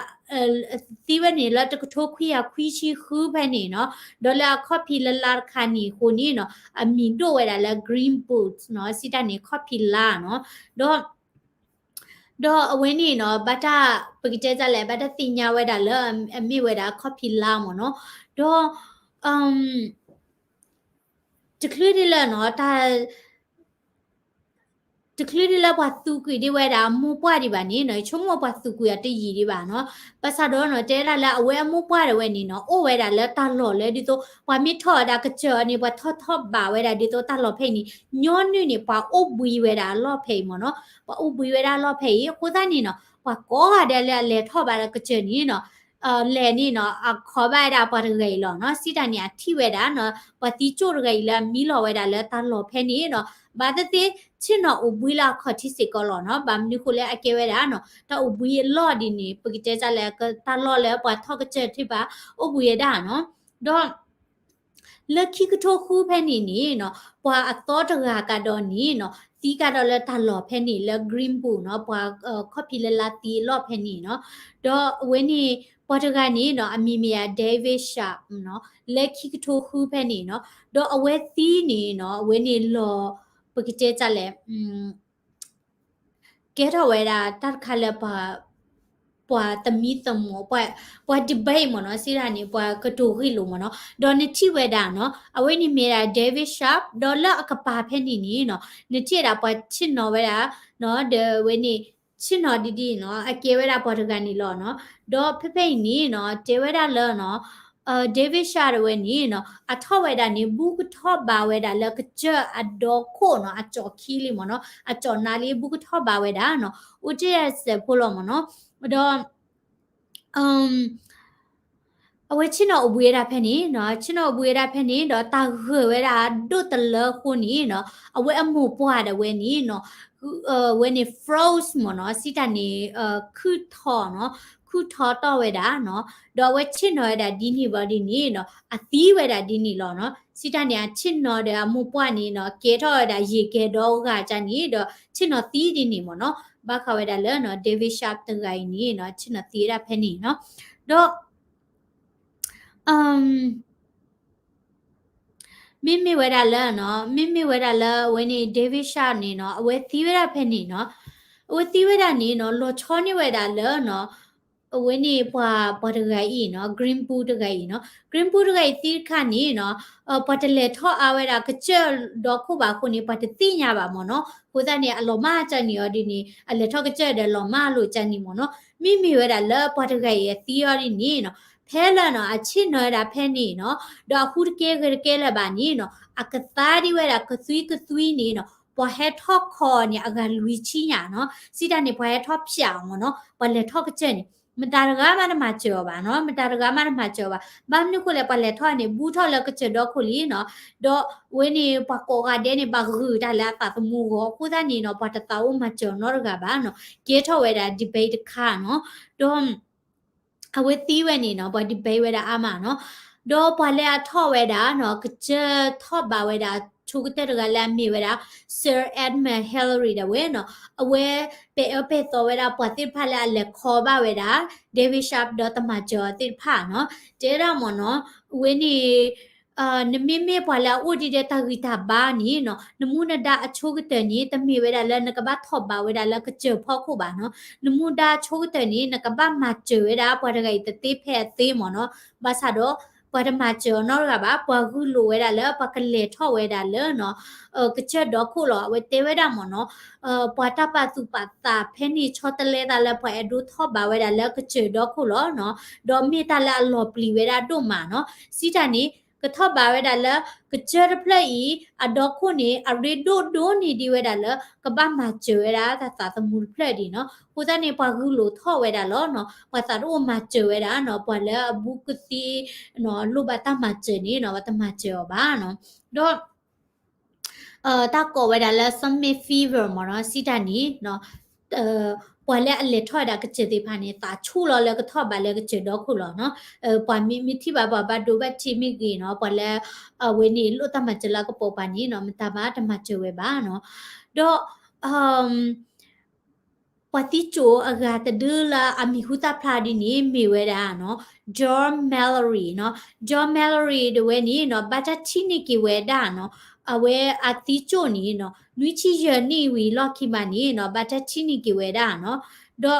ဝဲန့ၣ်လၢတကထိခွံကယၤခွံဆံဃုဖဲန့ၣ်နီၤ ဒီးလၢအခီၣ်ဖံးလါတခါန့ၣ်အဃိန့ၣ်နီၤ အမံၤဒိၣ်ဝဲဒၣ်လၢ Green Book နီၤ စံးတၢ်န့ၣ်ခီၣ်ဖံးလါနီၤ ဒီး ဒီးအဝဲန့ၣ်နီၤ ဘၣ်တၢ် ပကတဲတၢ်လဲၣ် ဘၣ်တၢ်သ့ၣ်ညါဝဲဒၣ်လၢ အမ့ၢ်ဝဲဒၣ်ခီၣ်ဖံးလါမ့ၢ်နီၤ ဒီး တချုးဒ်လၢနီၤ တ တချုးဒ်လၢပှၤသူၣ်ကွံာ်ဒံးဝဲဒၣ်အမိၢ်ပှၢ်ဒံးဘၣ်န့ၣ်နီၤ ဆိကမိၣ်ပှၤသူၣ်ကွံာ်အီၤတယံာ်ဒံးဘၣ်နီၤ ဘၣ်ဆၣ်ဒီးနီၤ တဲဒၣ်လၢအဝဲအမိၢ်ပှၢ်ဒၣ်ဝဲန့ၣ်နီၤ အိၣ်ဝဲဒၣ်လၢတၢ်လီၢ်လၢဒ်သိး ပှၤမ့ၢ်ထီၣ်ဝဲဒၣ်ကစၢၢ်န့ၣ် ပှၤထီၣ်ထီၣ်ဘးဝဲဒၣ်ဒ်သိးတၢ်လီၢ်ဖဲအံၤန့ၣ် ညီနုၢ်န့ၣ် ပှၤအိၣ်ဘှံးဝဲဒၣ်အလီၢ်ဖဲအံၤမ့ၢ်နီၤ ပှၤအိၣ်ဘှံးဝဲဒၣ်အလီၢ်ဖဲအံၤ အဃိသတးန့ၣ်နီၤ ပှၤကိးဂၤဒဲးလၢအလဲၤထီၣ်ဘးဒီးကစၢၢ်န့ၣ်နီၤ လဲၤန့ၣ်နီၤ အခီဘၣ်ဝဲဒၣ်ပှၤတဂၤအံၤလီၤနီၤ စံးတၢ်န့ၣ် အထံၣ်ဝဲဒၣ်နီၤ ပှၤသံကၠိၣ်တဂၤအံၤလၢအမံလီၤဝဲဒၣ်လၢတၢ်လီၢ်ဖဲန့ၣ်နီၤ ဘၣ်သ့ၣ်သ့ၣ် ဆ့ၣ်နီၤအိၣ်ဘှံးလၢအခီၣ်ထံးစ့ၢ်ကီးလီၤနီၤ ဘၣ်မနုၤဃိလၢအကဲဝဲဒၣ်နီၤ တၢ်အိၣ်ဘှံးအလီၢ်ဒ်န့ၣ် ပကတဲတၢ်လၢ တၢ်လီၢ်လၢပှၤထီၣ်ကစၢၢ်ထံၣ်ဘၣ် အိၣ်ဘှံးဝဲဒၣ်နီၤ ဒီး လၢခံကထိဃုဖဲန့ၣ်န့ၣ်နီၤ ပှၤအသီတဂၤကဒီးန့ၣ်နီၤ သံကဒီးလၢတၢ်လီၢ်ဖဲန့ၣ်လၢ Green Book နီၤ ပှၤခီၣ်ဖံးလၢလါသံအလီၢ်ဖဲန့ၣ်နီၤ ဒီးအဝဲန့ၣ် ပှၤတဂၤန့ၣ်နီၤ အမံၤမ့ၢ်ဒၣ် David Sharp နီၤ လၢခံကထိဃုဖဲန့ၣ်နီၤ ဒီးအဝဲသံန့ၣ်နီၤ အဝဲန့ၣ်လီၤ ပကတဲတၢ်လဲၣ် ကဲထီၣ်ဝဲဒၣ်တၢ်တခါလၢပှၤ ပှၤသမံသမိး ပှၤ ပှၤ debate မ့ၢ်နီၤ စံးတၢ်န့ၣ် ပှၤကတိၤဂ့ၢ်လိာ်မ့ၢ်နီၤ ဒီးနထံၣ်ဝဲဒၣ်နီၤ အဝဲန့ၣ်မ့ၢ်ဒၣ် David Sharp ဒီးလၢအကပၤဖဲန့ၣ်န့ၣ်နီၤ နထံၣ်ဝဲဒၣ်ပှၤဆ့ၣ်နီၤဝဲဒၣ် ဒီးဝဲန့ၣ် ဆ့ၣ်နီၤဒ်ဒ်နီၤ အကဲဝဲဒၣ်ပှၤတဂၤန့ၣ်လီၤနီၤ ဒီးဖဲဖဲအံၤန့ၣ်နီၤ တဲဝဲဒၣ်လၢနီၤ David Sharp တဝဲန့ၣ်နီၤ အထီၣ်ဝဲဒၣ်န့ၣ် ဘူးကထီၣ်ဘးဝဲဒၣ်လၢကစၢၢ်အဒီခိၣ်နီၤ အကၠီၣ်ခံလံမ့ၢ်နီၤ အကၠီၣ်နါလံ ဘူးကထီၣ်ဘးဝဲဒၣ်နီၤ အိၣ်တ့ၢ်စဲးဖိလီၤမ့ၢ်နီၤ ဒီး အဝဲဆ့ၣ်နီၤအိၣ်ဘှံးဝဲဒၣ်ဖဲန့ၣ်နီၤ ဆ့ၣ်နီၤအိၣ်ဘှံးဝဲဒၣ်ဖဲန့ၣ် ဒီးတၢ်ဂၢၢ်ဝဲဒၣ်ဒိၣ်တလၢအဃိန့ၣ်နီၤ အဝဲအမိၢ်ပှၢ်ဒၣ်ဝဲန့ၣ်နီၤ ဝဲန့ၣ် froze မ့ၢ်နီၤ စံးတၢ်န့ၣ် ခုၣ်ထီနီၤ ခုၣ်ထီတီၢ်ဝဲဒၣ်နီၤ ဒီးအဝဲဆ့ၣ်နီၤဝဲဒၣ်ဒ်န့ၣ်ဘၣ်ဒ်န့ၣ်နီၤ အသံဝဲဒၣ်ဒ်န့ၣ်လီၤနီၤ စံးတၢ်န့ၣ် အဆ့ၣ်နီၤဒီးအမိၢ်ပှၢ်န့ၣ်နီၤ ကဲထီၣ်ဝဲဒၣ်ယံာ်ကဲဒီးဂၤကၢ်န့ၣ်ဒီး ဆ့ၣ်နီၤသံဒ်န့ၣ်မ့ၢ်နီၤ ဘၣ်ဃးဝဲဒၣ်လၢ David Sharp တဂၤအံၤန့ၣ်နီၤ ဆ့ၣ်နီၤသံဝဲဒၣ်ဖဲန့ၣ်နီၤ ဒီး မ့မ့ၢ်ဝဲဒၣ်လၢနီၤ မ့မ့ၢ်ဝဲဒၣ်လၢအဝဲန့ၣ် David Sharp န့ၣ်နီၤ အဝဲသံဝဲဒၣ်ဖဲန့ၣ်နီၤ အဝဲသံဝဲဒၣ်န့ၣ်နီၤ လီၤဆီန့ၢ်ဝဲဒၣ်လၢနီၤ အဝဲန့ၣ်ပှၤ ပှၤတဂၤအံၤနီၤ Green Bull တဂၤအံၤနီၤ Green Bull တဂၤအံၤသံတခါန့ၣ်နီၤ ပှၤတလဲၤထီၣ်အါဝဲဒၣ်ကစၢၢ်ဒီခိၣ်ဘၣ်အဃိန့ၣ် ပှၤတသ့ၣ်ညါဘၣ်မ့ၢ်နီၤ. အဃိသတးန့ၣ် အလီၤမၢ်ကၢန့ၣ်အီၤဒ်န့ၣ် အလဲၤထီၣ်ကစၢၢ်ဒီးလီၤမၢ်လိာ်ကၢန့ၣ်မ့ၢ်နီၤ. မ့မ့ၢ်ဝဲဒၣ်လၢပှၤတဂၤအံၤအသံအီၤဒ်န့ၣ်နီၤ ဖဲလၢနီၤ အဆ့ၣ်နီၤဝဲဒၣ်ဖဲန့ၣ်နီၤ ဒီးအဟူတကဲဂဲၤတကဲလၢၤဘၣ်န့ၣ်နီၤ အကသါဒံးဝဲဒၣ်ကသွံကသွံန့ၣ်နီၤ ပှၤဟဲထီၣ်ခီအီၤန့ၣ် အဂၤလွံၢ်ဆံညါနီၤ. စံးတၢ်န့ၣ် ပှၤဟဲထီၣ်ဖျးအီၤမ့ၢ်နီၤ ပှၤလဲၤထီၣ်ကစၢၢ်န့ၣ် မတၤတဂၤမးတမၤစၢၤအီၤဘၣ်နီၤ မတၤတဂၤမးတမၤစၢၤအီၤဘၣ်. ဘၣ်မနုၤဃိလဲၣ် ပှၤလဲၤထီၣ်န့ၣ် ဘူးထီၣ်လၢကစၢၢ်ဒီခိၣ်လံနီၤ ဒီးအဝဲန့ၣ် ပှၤကိးဂၤဒဲးန့ၣ် ဘၣ်ဂုာ်တၢ်လၢအသးသမူအဂီၢ်အဃိသတးန့ၣ်နီၤ ပှၤတသးအိၣ်မၤစၢၤနီတဂၤဘၣ်နီၤ ကဲထီၣ်ဝဲဒၣ် debate တခါနီၤ ဒီး အဝဲသံဝဲန့ၣ်နီၤ ပှၤ debate ဝဲဒၣ်အါမးနီၤ ဒီးပှၤလၢအထီၣ်ဝဲဒၣ်နီၤ ကစၢၢ်ထီၣ်ဘးဝဲဒၣ်ဆိကတၢၢ်တဂၤလၢအမ့ၢ်ဝဲဒၣ် Sir Edmund Hillary ဒၣ်ဝဲနီၤ အဝဲပဲအၢပဲသီဝဲဒၣ်ပှၤသ့ၣ်တဖၣ်လၢအလဲၤခီဘၣ်ဝဲဒၣ် David Sharp ဒီးတမၤစၢၤအီၤသ့ၣ်တဖၣ်နီၤ တဲဒၣ်မ့ၢ်နီၤ အဝဲန့ၣ် နမ့မ့ၢ်ပှၤလၢအအိၣ်ဒံးဒီးတၢ်ဂံၢ်တၢ်ဘါန့ၣ်နီၤ နမူနဒါအဆိကတၢၢ်န့ၣ် တမ့ၢ်ဝဲဒၣ်လၢနကဘၣ်ထီၣ်ဘးဝဲဒၣ်လၢကစၢၢ်ဖီခိၣ်ဘၣ်နီၤ နမူဒါအဆိကတၢၢ်န့ၣ် နကဘၣ်မၤစၢၤဝဲဒၣ်ပှၤတဂၤအံၤတသ့ဖဲအသ့မ့ၢ်နီၤ ဘၣ်ဆၣ်ဒီး ပှၤတမၤစၢၤအီၤနီတဂၤဘၣ် ပှၤဂုာ်လိာ်ဝဲဒၣ်လၢပှၤကလဲၤထီၣ်ဝဲဒၣ်လၢနီၤ ကစၢၢ်ဒီခိၣ်လီၤ အဝဲတဲဝဲဒၣ်မ့ၢ်နီၤ ပှၤတၢ်ပာ်သူၣ်ပာ်သးဖဲန့ၣ်ဆီတလဲသးလၢပှၤအဲၣ်ဒိးထီၣ်ဘးဝဲဒၣ်လၢကစၢၢ်ဒီခိၣ်လီၤနီၤ ဒီးမ့ၢ်တၢ်လၢအလီၤပျံၤဝဲဒၣ်ဒိၣ်မးနီၤ စံးတၢ်န့ၣ် ကထီၣ်ဘးဝဲဒၣ်လၢ ကစၢၢ်တဖျၢၣ်အံၤ အဒီခိၣ်န့ၣ် အရ့ဒိၣ်ဒိၣ်န့ၢ်ဒံးဝဲဒၣ်လၢ ကဘၣ်မၤစၢၤဝဲဒၣ်တၢ်သးသမူတဖျၢၣ်ဒံးနီၤ အဃိသတးန့ၣ် ပှၤဂုာ်လိာ်ထီၣ်ဝဲဒၣ်လီၤနီၤ ပှၤသးတအိၣ်မၤစၢၤဝဲဒၣ်နီၤ ပှၤလၢအဘူးကသ့ လိၣ်ဘၣ်တၢ်မၤစၢၤန့ၣ်နီၤ ပှၤတမၤစၢၤအီၤဘၣ်နီၤ ဒီး တၢ်ကိးဝဲဒၣ်လၢ Summit Fever မ့ၢ်နီၤ စံးတၢ်န့ၣ် ပှၤလၢအလဲၤထီၣ်ဝဲဒၣ်ကစၢၢ်သ့ၣ်တဖၣ်န့ၣ် သးဆူၣ်လီၤလၢကထီၣ်ဘးလၢကစၢၢ်ဒီခိၣ်လီၤနီၤ ပှၤမ့ၢ်မ့ၢ်ထံၣ်ဘၣ်ပှၤဘၣ်ဒိဘၣ်ထံးမ့ၢ်ဂ့ၤနီၤ ပှၤလၢ အဝဲန့ၣ်လိၣ်တၢ်မၤစၢၤလၢအကပိာ်ပှၤန့ၣ်နီၤ မတၤဘၣ်တမၤစၢၤဝဲဘၣ်နီၤ ဒီး ပှၤသံကၠိအဂၤတဒုလၢအမံၤဟူသၣ်ဖျါဒ်န့ၣ် မ့ၢ်ဝဲဒၣ်နီၤ John Mallory နီၤ John Mallory ဒၣ်ဝဲန့ၣ်နီၤ ဘၣ်တၢ်ထံၣ်န့ၢ်က့ၤဝဲဒၣ်နီၤ အဝဲအသံကၠိန့ၣ်နီၤ နွံဆံယဲၢ်နံၣ်ဝံၤလီၢ်ခံဘၣ်န့ၣ်နီၤ ဘၣ်တၢ်ထံၣ်န့ၢ်က့ၤဝဲဒၣ်နီၤ ဒီး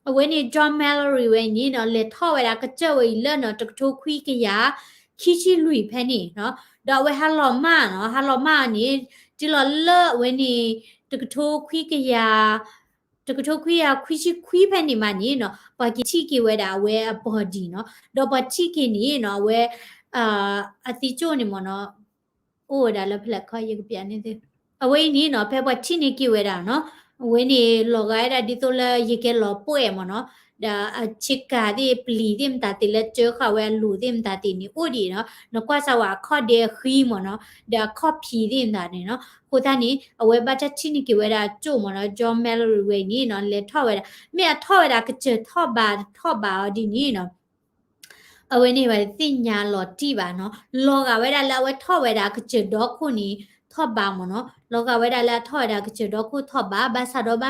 အဝဲန့ၣ် John Mallory ဝဲအံၤန့ၣ်နီၤ လဲၤထီၣ်ဝဲဒၣ်ကစၢၢ်ဝဲအံၤလၢနီၤ တကထိခွံကယၤ ခံဆံလွံၢ်ဖဲန့ၣ်နီၤ ဒီးအဝဲဟးလီၤမၢ်နီၤ ဟးလီၤမၢ်န့ၣ် တုၤလီၤလၢအဝဲန့ၣ် တကထိခွံကယၤ တကထိခွံကယၤခွံဆံခွံဖဲန့ၣ်မးန့ၣ်နီၤ ပှၤက့ၤထံၣ်က့ၤဝဲဒၣ်အဝဲအ body နီၤ ဒီးပှၤထံၣ်က့ၤန့ၣ်နီၤ အဝဲ အသံကၠိန့ၣ်မ့ၢ်နီၤ အိၣ်ဝဲဒၣ်လၢဖဲလဲၣ်ခီ ယကပျးန့ၢ်သု အဝဲအံၤန့ၣ်နီၤ ဖဲပှၤထံၣ်န့ၢ်က့ၤဝဲဒၣ်နီၤ အဝဲန့ၣ်လီၤဂာ်ဝဲဒၣ်ဒ်သိးလၢယကဲလီၤပှဲၢ်မ့ၢ်နီၤ ဒီးအဆ့ကၤသ့ၣ်ပျံၤသ့ၣ်မတၤသ့ၣ်လၢစၢဃာ်ဝဲအလိၤသ့ၣ်မတၤသ့ၣ်န့ၣ် အိၣ်ဒံးနီၤ နကွၢ်စၢ်ဝဲအခီၣ်ဒဲအဃံမ့ၢ်နီၤ ဒီးအခီၣ်ဖံးသ့ၣ်မတၤန့ၣ်နီၤ အဃိသတးန့ၣ် အဝဲဘၣ်တၢ်ထံၣ်န့ၢ်က့ၤဝဲဒၣ်ကၠိမ့ၢ်နီၤ John Mallory ဝဲ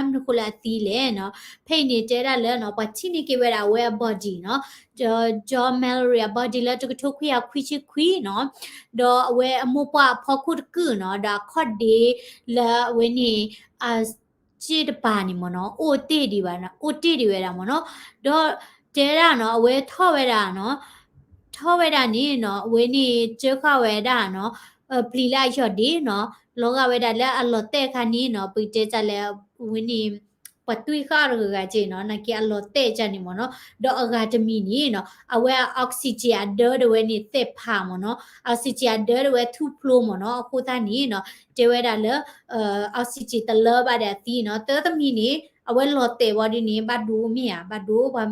အံၤန့ၣ်နီၤ လဲၤထီၣ်ဝဲဒၣ် မ့ၢ်အထီၣ်ဝဲဒၣ်ကစၢၢ်ထီၣ်ဘးထီၣ်ဘးအီၤဒ်န့ၣ်နီၤ အဝဲန့ၣ်ပှၤတသ့ၣ်ညါလီၤတံၢ်ဘၣ်နီၤ လီၤဂာ်ဝဲဒၣ်လၢအဝဲထီၣ်ဝဲဒၣ်ကစၢၢ်ဒီခိၣ်န့ၣ် ထီၣ်ဘးမ့ၢ်နီၤ လီၤဂာ်ဝဲဒၣ်လၢအထီၣ်ဝဲဒၣ်ကစၢၢ်ဒီခိၣ်ထီၣ်ဘး ဘၣ်ဆၣ်ဒီးဘၣ်မနုၤဃိလၢအသံလဲၣ်နီၤ ဖဲအံၤန့ၣ်တဲဒၣ်လၢနီၤ ပှၤထံၣ်န့ၢ်က့ၤဝဲဒၣ်အဝဲအ body နီၤ John Mallory အ body လၢတကထိခွံကယၤခွံဆံခွံနီၤ ဒီးအဝဲအမိၢ်ပှၢ်အဖီခိၣ်တကုၢ်နီၤ ဒီးအခီၣ်ဒဲလၢအဝဲန့ၣ် အ စ့ၣ်တပၤန့ၣ်မ့ၢ်နီၤ အိၣ်တ့ၢ်ဒံးဘၣ်နီၤ အိၣ်တ့ၢ်ဒံးဝဲဒၣ်မ့ၢ်နီၤ ဒီးတဲဒၣ်နီၤ အဝဲထီၣ်ဝဲဒၣ်နီၤ ထီၣ်ဝဲဒၣ်န့ၣ်နီၤ အဝဲန့ၣ်စၢဃာ်ဝဲဒၣ်နီၤ ပျံၤလၢအယီၢ်ဒ့နီၤ လီၤဂာ်ဝဲဒၣ်လၢအလီၤတဲာ်ခါန့ၣ်နီၤ ပတဲတၢ်လၢအဝဲန့ၣ် ပှၤတွံၢ်ဃာ်တဂၤဂၤက့နီၤ နာ်က့အလီၤတဲာ်ကန့ၣ်မ့ၢ်နီၤ ဒီးအဂၤတမံၤန့ၣ်နီၤ အဝဲ oxygen အဒၢတဝဲန့ၣ်သဲးဖးမ့ၢ်နီၤ oxygen အဒၢတဝဲထူၣ်ဖျိမ့ၢ်နီၤ အဃိသတးန့ၣ်နီၤ တဲဝဲဒၣ်လၢ oxygen တလၢဘၣ်ဒီးအသံနီၤ သၢတမံၤန့ၣ် အဝဲလီၤတဲာ်ဝဲဒ်န့ၣ် ဘၣ်ဒိမ့ၢ်ဧါ ဘၣ်ဒိ ပှၤ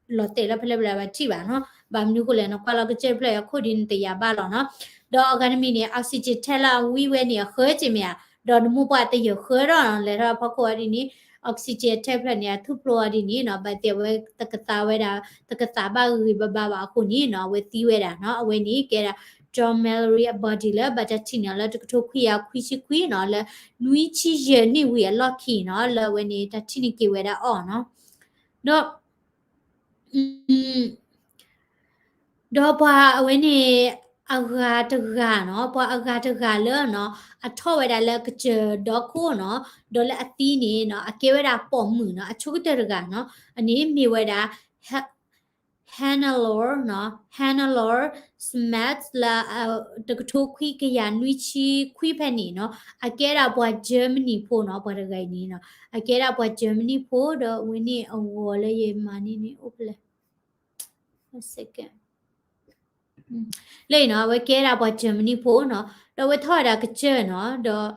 လီၤတဲာ်လၢဖဲလဲၣ်ဖဲလဲၣ်ဘၣ်ထံၣ်ဘၣ်နီၤ ဘၣ်မနုၤဃိလဲၣ် နကွၢ်လီၤကစၢၢ်ဖျၢၣ်အံၤအခိၣ်ဒ်န့ၣ်တယာ်ဘၣ်လီၤနီၤ ဒီးအဂၤတမံၤန့ၣ် oxygen ထဲလၢအဝံဝဲန့ၣ် အဃၢက့မ့ၢ်ဧါ ဒီးနမိၢ်ပှၢ်တယၢၢ်ဃၢဒီးနီၤ လဲၤထီၣ်ဖီခိၣ်အီၤဒ်န့ၣ် oxygen ထဲဖျၢၣ်န့ၣ် အထူၣ်ဖျိအီၤဒ်န့ၣ်နီၤ ဘၣ်သ့ၣ်အဝဲတကသါဝဲဒၣ် တကသါဘၣ်ဂ့ၤဂ့ၤဘၣ်ဘၣ်ဘၣ်အဃိန့ၣ်နီၤ အဝဲသံဝဲဒၣ်နီၤ အဝဲန့ၣ်ကဲဒၣ် John Mallory အ body လၢဘၣ်တၢ်ထံၣ်န့ၢ်အီၤလၢတကထိခွံကယၤခွံဆံခွံနီၤ လၢနွံဆံယဲၢ်နံၣ်ဝံၤအလီၢ်ခံနီၤ လၢအဝဲန့ၣ်တၢ်ထံၣ်န့ၢ်က့ၤဝဲဒၣ်အီၤနီၤ ဒီး ဒီးပှၤအဝဲန့ၣ် အဂၤတဂၤနီၤ, ပှၤအဂၤတဂၤလၢနီၤ အထီၣ်ဝဲဒၣ်လၢကစၢၢ်ဒီခိၣ်နီၤ, ဒီးလၢအသံန့ၣ်နီၤ အကဲဝဲဒၣ်ပိာ်မုၣ်နီၤ, အဆိကတၢၢ်တဂၤနီၤ, အန့ၣ်မ့ၢ်ဝဲဒၣ် Hannelore နီၤ, Hannelore Smith လၢ တကထိခွံကယၤနွံဆံခွံဖဲန့ၣ်နီၤ, အကဲဒၣ်ပှၤ Germany ဖိနီၤ, ပှၤတဂၤအံၤန့ၣ်နီၤ အကဲဒၣ်ပှၤ Germany ဖိ ဒီးအဝဲန့ၣ်အဂီၤလၢယမၤန့ၢ်န့ၣ်အိၣ်ဖဲလဲၣ် လၢအံၤနီၤ အဝဲကဲဒၣ်ပှၤ Germany ဖိနီၤ, ဒီးအဝဲထီၣ်ဝဲဒၣ်ကစၢၢ်နီၤ, ဒီး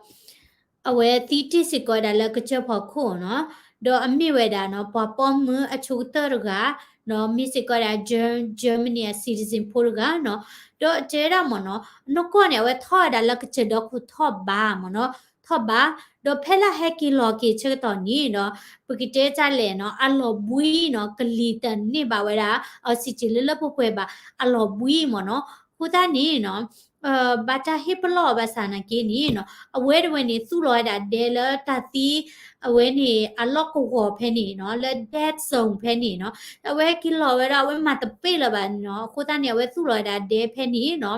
အဝဲသံတ့ၢ်စ့ၢ်ကီးဝဲဒၣ်လၢကစၢၢ်ဖီခိၣ်နီၤ, ဒီးအမ့ၢ်ဝဲဒၣ်နီၤ ပှၤပိာ်မုၣ်အဆိကတၢၢ်တဂၤ, ဒီးမ့ၢ်စ့ၢ်ကီးဝဲဒၣ် Ger-, Germany အ citizen ဖိတဂၤနီၤ, ဒီးတဲဝဲဒၣ်မ့ၢ်နီၤ နီၢ်ကီၢ်န့ၣ် အဝဲထီၣ်ဝဲဒၣ်လၢကစၢၢ်ဒီခိၣ်ထီၣ်ဘးမ့ၢ်နီၤ, ထီၣ်ဘး, ဒီးဖဲလၢဟဲက့ၤလီၤက့ၤဆၢကတီၢ်န့ၣ်ဒီး ပကတဲတၢ်လဲၣ်နီၤ အလီၤဘှံးနီၤ ကလံၤတန့ၢ်ဘၣ်ဝဲဒၣ် oxygen လၢလၢပှဲၤပှဲၤဘၣ် အလီၤဘှံးမ့ၢ်နီၤ, အဃိသတးန့ၣ်နီၤ ဘၣ်တၢ်ဟ့ၣ်ပလီၢ်ဘၣ်ဆၣ်နာ်က့န့ၣ်နီၤ အဝဲတဝဲန့ၣ် သူၣ်လီၤဝဲဒၣ်ဒဲလၢတၢ်သံ အဝဲန့ၣ် အလီၢ်ကဝီၤဖဲန့ၣ်နီၤ လၢ dead zone ဖဲန့ၣ်နီၤ အဝဲဟဲက့ၤလီၤဝဲဒီး အဝဲမၤတပ့ၢ်လၢၤဘၣ်နီၤ အဃိသတးန့ၣ် အဝဲသူၣ်လီၤဝဲဒၣ်ဒဲဖဲန့ၣ်နီၤ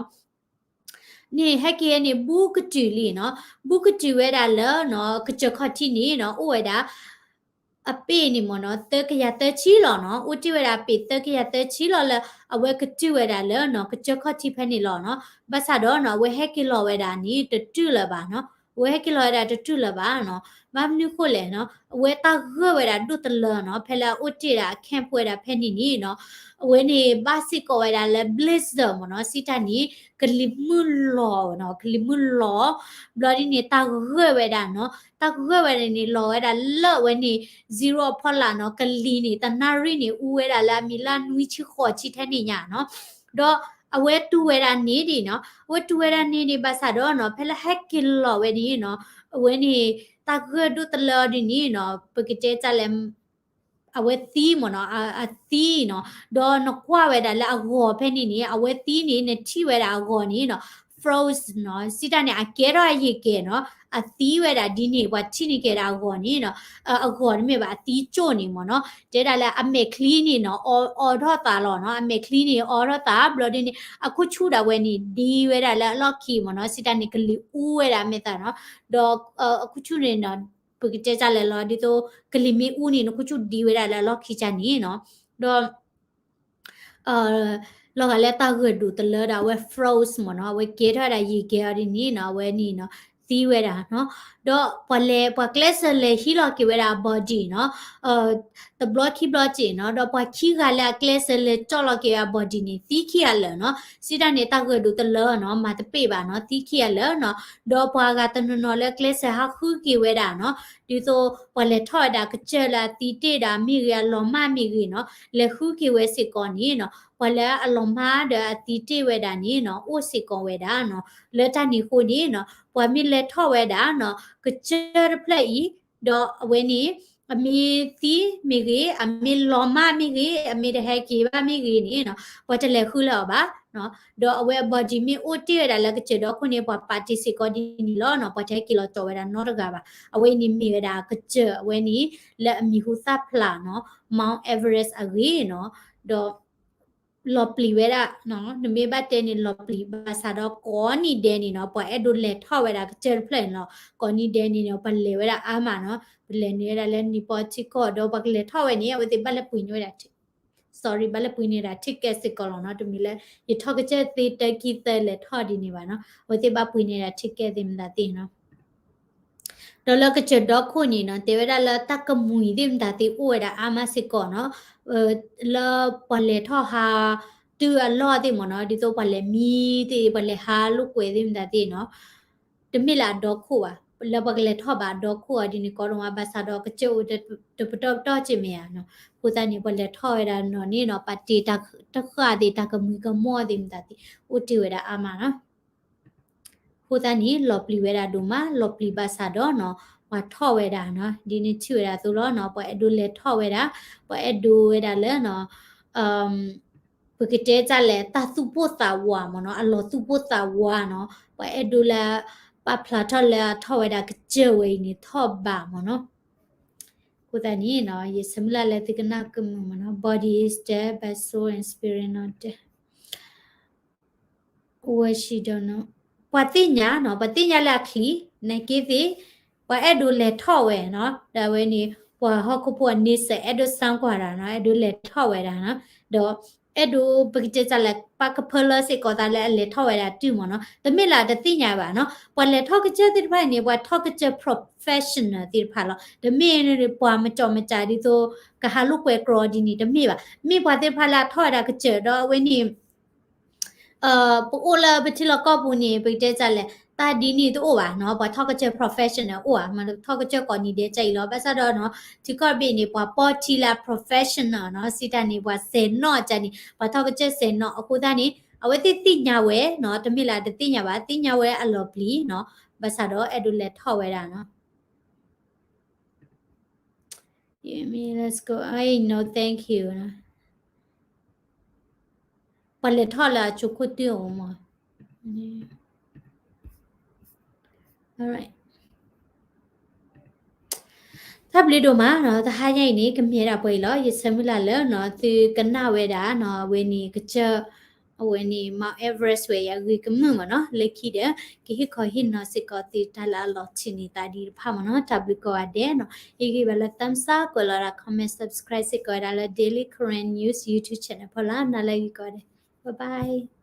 န့ၣ်ဟဲက့ၤန့ၣ် ဘူးကတုၤလံနီၤ, ဘူးကတုၤဝဲဒၣ်လၢနီၤ ကစၢၢ်ခီၣ်ထံးန့ၣ်နီၤ အိၣ်ဝဲဒၣ် အပ့ၢ်န့ၣ်မ့ၢ်နီၤ သၢကယၤသၢဆံလီၤနီၤ, အိၣ်တ့ၢ်ဝဲဒၣ်အပ့ၢ်သၢကယၤသၢဆံလီၤလၢ အဝဲကတုၤဝဲဒၣ်လၢနီၤ ကစၢၢ်ခီၣ်ထံးဖဲန့ၣ်လီၤနီၤ, ဘၣ်ဆၣ်ဒီးနီၤ အဝဲဟဲက့ၤလီၤဝဲဒၣ်န့ၣ် တတုၤလၢၤဘၣ်နီၤ, အဝဲဟဲက့ၤလီၤဝဲဒၣ်တတုၤလၢၤဘၣ်နီၤ, ဘၣ်မနုၤဃိလဲၣ်နီၤ အဝဲတၢ်ဂၢၢ်ဝဲဒၣ်ဒိၣ်တလၢနီၤ, ဖဲလၢအအိၣ်တ့ၢ်ဒၣ်အခၢၣ်ဖိဝဲဒၣ်ဖဲန့ၣ်န့ၣ်နီၤ, အဝဲန့ၣ်ဘၣ်စ့ၢ်ကီးဝဲဒၣ်လၢ blizzard မ့ၢ်နီၤ, စံးတၢ်န့ၣ် ကလံၤမုၢ်လီၤနီၤ, ကလံၤမုၢ်လီၤ, ဘျီဒ်န့ၣ် တၢ်ဂၢၢ်ဝဲဒၣ်နီၤ, တၢ်ဂၢၢ်ဝဲဒၣ်န့ၣ် လီၤဝဲဒၣ်လၢအဝဲန့ၣ် zero အဖီလာ်နီၤ, ကလံၤန့ၣ် တနၣ်ရံၣ်န့ၣ် အူဝဲဒၣ်လၢအမံၤလၢနွံဆံဃိးဆံထဲန့ၣ်ညါနီၤ, ဒီးအဝဲတူၢ်ဝဲဒၣ်န့ၣ်ဒ်နီၤ, အဝဲတူၢ်ဝဲဒၣ်န့ၣ်န့ၣ် ဘၣ်ဆၣ်ဒီးနီၤ ဖဲလၢဟဲက့ၤလီၤဝဲန့ၣ်နီၤ, အဝဲန့ၣ် တၢ်ဂၢၢ်ဒိၣ်တလၢအီၤဒ်န့ၣ်နီၤ, ပကတဲတၢ်လဲၣ် အဝဲသံမ့ၢ်နီၤ, အ, အသံနီၤ, ဒီးနကွၢ်ဝဲဒၣ်လၢအဂီၤဖဲန့ၣ်န့ၣ်, အဝဲသံန့ၣ် နထံၣ်ဝဲဒၣ်အဂီၤန့ၣ်နီၤ, froze နီၤ, စံးတၢ်န့ၣ် အကဲထီၣ်အယံာ်ကဲနီၤ, အသံဝဲဒၣ်ဒ်န့ၣ် ပှၤထံၣ်န့ၢ်ကဲဒၣ်အဂီၤန့ၣ်နီၤ, အ, အဂီၤတမ့ၢ်ဘၣ် အသံကၠိၣ်န့ၣ်မ့ၢ်နီၤ, တဲဒၣ်လၢအမဲာ်ချံန့ၣ်နီၤ, အီ, အီထီၣ်သးလီၤနီၤ, အမဲာ်ချံန့ၣ် အီထီၣ်သး ဘျီဒ်န့ၣ် အခိၣ်ဆူၣ်ဒၣ်ဝဲန့ၣ် ဒံဝဲဒၣ်လၢအလီၢ်ခံမ့ၢ်နီၤ, စံးတၢ်န့ၣ် ကလံၤအူဝဲဒၣ်မဲာ်သၣ်နီၤ, ဒီး အခိၣ်ဆူၣ်န့ၣ်နီၤ ပကတဲတၢ်လဲၣ်လီၤ, ဒ်သိး ကလံၤမ့ၢ်အူန့ၣ် နခိၣ်ဆူၣ်ဒံဝဲဒၣ်လၢအလီၢ်ခံကၢ်န့ၣ်နီၤ, ဒီး လီၤဂာ်လၢတၢ်ဂၢၢ်ဒိၣ်တလၢဒီး အဝဲ froze မ့ၢ်နီၤ, အဝဲကဲထီၣ်ဝဲဒၣ်ယံာ်ကဲအီၤဒ်န့ၣ်နီၤ, အဝဲန့ၣ်နီၤ သံဝဲဒၣ်နီၤ, ဒီးပှၤလဲၤ ပှၤကျဲးစၢးလဲၤဟံးလီၤက့ၤဝဲဒၣ်အ body နီၤ, တဘျီခံဘျီက့ၤနီၤ, ဒီးပှၤခံဂၤလၢအကျဲးစၢးလဲၤကၠီၣ်လီၤက့ၤဝဲအ body န့ၣ် သံခံဂၤလၢာ်နီၤ, စံးတၢ်န့ၣ် တၢ်ဂၢၢ်ဒိၣ်တလၢနီၤ, မၤတပ့ၢ်ဘၣ်နီၤ, သံခံဂၤလၢာ်နီၤ, ဒီးပှၤဂၤတနီၤနီၤလၢကျဲးစၢးဟးဃုက့ၤဝဲဒၣ်နီၤ, ဒ်သိးပှၤလဲၤထီၣ်ဝဲဒၣ်ကစၢၢ်လၢအသံတ့ၢ်ဒၣ်မ့ၢ်ဂ့ၤ အလီၤမၢ်မ့ၢ်ဂ့ၤနီၤ, လဲၤဃုက့ၤဝဲစ့ၢ်ကီးန့ၣ်နီၤ, ပှၤလၢအလီၤမၢ်ဒီးအသံတ့ၢ်ဝဲဒၣ်န့ၣ်နီၤ, အိၣ်စ့ၢ်ကီးဝဲဒၣ်နီၤ, လၢတၢ်န့ၣ်အဃိန့ၣ်နီၤ, ပှၤမ့ၢ်လဲၤထီၣ်ဝဲဒၣ်နီၤ, ကစၢၢ်တဖျၢၣ်အံၤ, ဒီးအဝဲန့ၣ် အမ့ၢ်သံမ့ၢ်ဂ့ၤ, အမ့ၢ်လီၤမၢ်မ့ၢ်ဂ့ၤ, အမ့ၢ်တဟဲက့ၤဘၣ်မ့ၢ်ဂ့ၤန့ၣ်နီၤ, ပှၤတလဲၤဃုလၢၤအီၤဘၣ်နီၤ, ဒီးအဝဲ body မ့ၢ်အိၣ်တ့ၢ်ဝဲဒၣ်လၢကစၢၢ်ဒီခိၣ်န့ၣ် ပှၤပာ်တ့ၢ်စ့ၢ်ကီးဒ်န့ၣ်လီၤနီၤ, ပှၤတဟဲက့ၤလီၤကၠီဝဲဒၣ်နီတဂၤဘၣ်, အဝဲအံၤန့ၣ်မ့ၢ်ဝဲဒၣ်ကစၢၢ်အဝဲန့ၣ် လၢအမံၤဟူသၣ်ဖျါနီၤ, Mount Everest အဂ့ၢ်နီၤ, ဒီး လီၤပျံၤဝဲဒၣ်နီၤ, နမ့ၢ်ဘၣ်တဲန့ၣ်လီၤပျံၤ ဘၣ်ဆၣ်ဒီးကိးနံၤဒဲးန့ၣ်နီၤ, ပှၤအဲၣ်ဒိးလဲၤထီၣ်ဝဲဒၣ်ကစၢၢ်တဖျၢၣ်န့ၣ်လီၤ, ကိးနံၤဒဲးန့ၣ်နီၤ, ပှၤလဲၤဝဲဒၣ်အါမးနီၤ, ပလဲၤန့ၢ်ဝဲဒၣ်လၢနံၣ်ပီထံကီၢ် ဒီးပှၤကလဲၤထီၣ်ဝဲန့ၣ် အဝဲသ့ၣ်ဘၣ်လဲၤပှ့ၤန့ၢ်ဝဲဒၣ် sorry ဘၣ်လဲၤပှ့ၤန့ၢ်ဒၣ် ticket စ့ၢ်ကီးလီၤနီၤ, တမံၤလၢ ယထီၣ်ကစၢၢ်သ့တၢခံသၢလဲၤထီၣ်ဒ်န့ၣ်ဘၣ်နီၤ, အဝဲသ့ၣ်ဘၣ်ပှ့ၤန့ၢ်ဒၣ် ticket သ့ၣ်မတၤသ့ၣ်နီၤ ဒီးလၢကစၢၢ်ဒီခိၣ်န့ၣ်နီၤ, တဲဝဲဒၣ်လၢတၢ်ကမှံၤသ့ၣ်မတၤသ့ၣ်အိၣ်ဝဲဒၣ်အါမးစ့ၢ်ကီးနီၤ, လၢပှၤလဲၤထီၣ်ဟး တုၤအလီၢ်သ့ၣ်မ့ၢ်နီၤ, ဒ်သိးပှၤလဲၤမံသ့ၣ် ပှၤလဲၤဟးလိာ်ကွဲသ့ၣ်မတၤသ့ၣ်နီၤ, တမ့ၢ်လၢအဒီခိၣ်ဘၣ်, လၢပှၤကလဲၤထီၣ်ဘၣ်အဒီခိၣ်အီၤဒ်န့ၣ် ကီဒိၣ်မး ဘၣ်ဆၣ်ဒီးကစၢၢ်အိၣ်တပတီၢ်ပတီၢ်က့ၤမ့ၢ်ဧါနီၤ, အဃိသတးန့ၣ် ပှၤလဲၤထီၣ်ဝဲဒၣ်နီၤန့ၣ်နီၤ, ပာ်တ့ၢ်တၢ်ဃာ်သ့ၣ် တၢ်ကမှံၤကမီၣ်သ့ၣ်မတၤသ့ၣ် အိၣ်တ့ၢ်ဝဲဒၣ်အါမးနီၤ. အဃိသတးန့ၣ် လီၤပျံၤဝဲဒၣ်ဒိၣ်မး, လီၤပျံၤဘၣ်ဆၣ်ဒီးနီၤ, ပှၤထီၣ်ဝဲဒၣ်နီၤ, ဒ်န့ၣ်ထံၣ်ဝဲဒၣ်အသိးလီၤနီၤ, ပှၤအဲၣ်ဒိးလဲၤထီၣ်ဝဲဒၣ်, ပှၤအဲၣ်ဒိးဝဲဒၣ်လၢနီၤ, ပကတဲတၢ်လဲၣ် တၢ်သူၣ်ပိၢ်သးဝးမ့ၢ်နီၤ, အလီၤသူၣ်ပိၢ်သးဝးနီၤ, ပှၤအဲၣ်ဒိးလၢ ပာ်ဖျါထီၣ်လၢအထီၣ်ဝဲဒၣ်ကစၢၢ်ဝဲအံၤန့ၣ် ထီၣ်ဘးမ့ၢ်နီၤ. အဃိသတးန့ၣ်နီၤ, ယဆၢမုၢ်လၢ်လၢသုကနၢ်ကမှံၤမ့ၢ်နီၤ, body is dead but soul and spirit not dead. ဝဲၡံဒီနီၤ, ပှၤသ့ၣ်ညါနီၤ, ပှၤသ့ၣ်ညါလၢအချံ, နာ်က့သ့ၣ်, ပှၤအဲၣ်ဒိးလဲၤထီၣ်ဝဲနီၤ, ဒီးအဝဲန့ၣ် ပှၤဟီၣ်ခိၣ်ဖိအန့ဆၢၣ် အဲၣ်ဒိးစၢကွၢ်ဒၣ်နီၤ, အဲၣ်ဒိးလဲၤထီၣ်ဝဲဒၣ်နီၤ, ဒီး အဲၣ်ဒိးပကတဲစ့ၢ်လၢ ပာ်ကဖၢလၢစ့ၢ်ကီးသးလၢအလဲၤထီၣ်ဝဲဒၣ်တုၤမ့ၢ်နီၤ, တမ့ၢ်လၢအတသ့ၣ်ညါဘၣ်နီၤ, ပှၤလဲၤထီၣ်ကစၢၢ်သ့ၣ်တဖၣ်န့ၣ် ပှၤထီၣ်ကစၢၢ် professional သ့ၣ်တဖၣ်လီၤ, တမ့ၢ်ပှၤမကၠီမကၠးဒ်သိး ကဟးလိာ်ကွဲကြီဒ်န့ၣ် တမ့ၢ်ဘၣ်, မ့ၢ်ပှၤသ့ၣ်တဖၣ်လၢအထီၣ်ဝဲဒၣ်ကစၢၢ်ဒီးအဝဲန့ၣ် ပအိၣ်လၢပထံလီၢ်ကီၢ်ပူၤန့ၣ် ပကတဲစ့ၢ်လဲၣ် တၢ်ဒ်န့ၣ်တအိၣ်ဘၣ်နီၤ, ပှၤထီၣ်ကစၢၢ် professional အိၣ်ဧါ, မ့ၢ်ထီၣ်ကစၢၢ်ကိးနံၤဒဲးကၢ်အံၤလီၤ, ဘၣ်ဆၣ်ဒီးနီၤ ထံကီၢ်တဘ့ၣ်န့ၣ် ပှၤပီၢ်ထံလၢ professional နီၤ, စံးတၢ်န့ၣ် ပှၤစဲးနီၣ်ကၢ်န့ၣ် ပှၤထီၣ်ကစၢၢ်စဲးနီၣ်, အဃိသတးန့ၣ် အဝဲသ့ၣ်သ့ၣ်ညါဝဲနီၤ, တမ့ၢ်လၢအတသ့ၣ်ညါဘၣ်, သ့ၣ်ညါဝဲအလီၤပျံၤနီၤ, ဘၣ်ဆၣ်ဒီးအဲၣ်ဒိးလဲၤထီၣ်ဝဲဒၣ်နီၤ Let's go. I no thank you. ပှၤလဲၤထီၣ်လၢအကိးခိၣ်တုၢ်အီၤမး. Alright. တၢ်ဘျုးဒိၣ်မးနီၤ, တဟါညါအံၤန့ၣ် ကမ့ၢ်ဒၣ်ပှဲၤအံၤလီၤ. ယဆၢမုၢ်လၢ်လၢနီၤ သုကနၣ်ဝဲဒၣ်နီၤ အဝဲန့ၣ်ကစၢၢ် အဝဲန့ၣ် Mount Everest ဝဲအံၤအဂ့ၢ်ကမုာ်မးနီၤ, လၢခံဒီး ကဟ့ၣ်ခီဟ့ၣ်နီၤစ့ၢ်ကီးသုတၢ်လၢအလီၤထံးန့ၢ်သးဒ်တဖၣ်မးနီၤ. တၢ်ဘျုးကိးဂၤဒဲးနီၤ, ဟ့ၣ်ဂံၢ်ဘါလၢ thumbs up, ကွဲးလီၤဒၣ် comment, subscribe စ့ၢ်ကီးဝဲဒၣ်လၢ Daily Karen News YouTube channel ဖီလာ်, နၤလၢအဂ့ၤကိးဂၤဒဲး, bye bye.